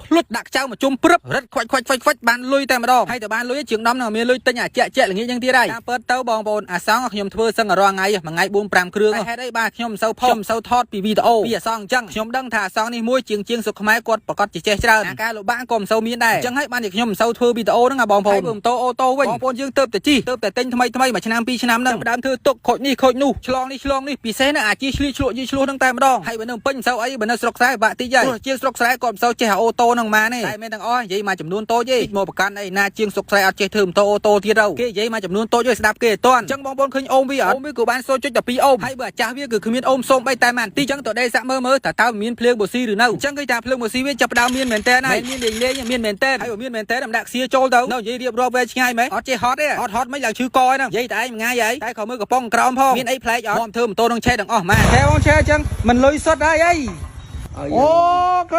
ភ្លុចដាក់ខ្ចៅមកជុំព្រឹបរឹតខ្វាច់ខ្វាច់ខ្វាច់ខ្វាច់បានលុយតែម្ដងហើយទៅបានលុយជាងដំនឹងមានលុយទិញអាជាក់ជាក់ល្ងាចយ៉ាងទៀតហើយតាមពិតទៅបងប្អូនអាសងខ្ញុំធ្វើសឹងរាល់ថ្ងៃមួយថ្ងៃ4 5គ្រឿងហេតុអីបាទខ្ញុំមិនសូវផុសខ្ញុំមិនសូវថតពីវីដេអូពីអាសងអញ្ចឹងខ្ញុំដឹងថាអាសងនេះមួយជាងជាងស្រុកខ្មែរគាត់ប្រកាសជាចេះច្រើនអាការលំបាកក៏មិនសូវមានដែរអញ្ចឹងហើយបានជាខ្ញុំមិនសូវធ្វើវីដេអូហ្នឹងអាបងប្អូនហើយបើម៉ូតូអូតូវិញបងប្អូនយើងទៅតែជិះទៅតែទិញថ្មីថ្មីមួយឆ្នាំពីរឆ្នាំហ្នឹងដើមធ្វើទុកខូចនេះខូចនោះឆ្លងនេះឆ្លងនេះពិសេសណាអាជីឆ្លៀឆ្លក់យីឆ្លោះហ្នឹងតែម្ដងហើយបើនៅពេញមិនសូវអីបើនៅស្រុកស្រែបាក់តិចហើយព្រោះជាងស្រុកស្រែគាត់មិនសូវចេះអាអូតូហ្នឹងម៉ាទេតែមានទាំងអស់និយាយមួយចំនួនតូចទេមកប្រកាន់អីណាជាងស្រុកស្រែអត់ចេះធ្វើម៉ូតូអូតូទៀតទៅគេនិយាយមួយចំនួនតូចឲ្យស្ដាប់គេឲ្យតាន់អញ្ចឹងបងប្អូនឃើញអូមវាអត់អូមវាគឺបាន0.12អូមហើយបើអាចាស់វាគឺគ្មានអូមសូមបីតែម៉ានទីអញ្ចឹងទៅដេសាក់មើលមើលតើតើមានភ្លើងបូស៊ីឬនៅអញ្ចឹងគឺថាភ្លើងបូស៊ីវាចាប់ផ្ដើមមានមែនតើហើយមានលេងលេងមានមែនតើហើយបើមានមែនតើដាក់ខ្សៀចូលទៅនៅនិយាយរៀបរាប់វែងឆ្ងាយមែនអត់ចេះហត់ទេអត់ហត់មិនឡើងឈឺកហ្នឹងនិយាយតែឯងមួយថ្ងៃហើយតែក៏មើលកំប៉ុងក្រោមផងមានអីប្លែកអត់មកធ្វើម៉ូតូនឹងឆេះទាំងអស់ម៉ាឆេះបងឆេះអញ្ចឹងមិនលុយសុទ្ធហើយអី ឲ្យ OK.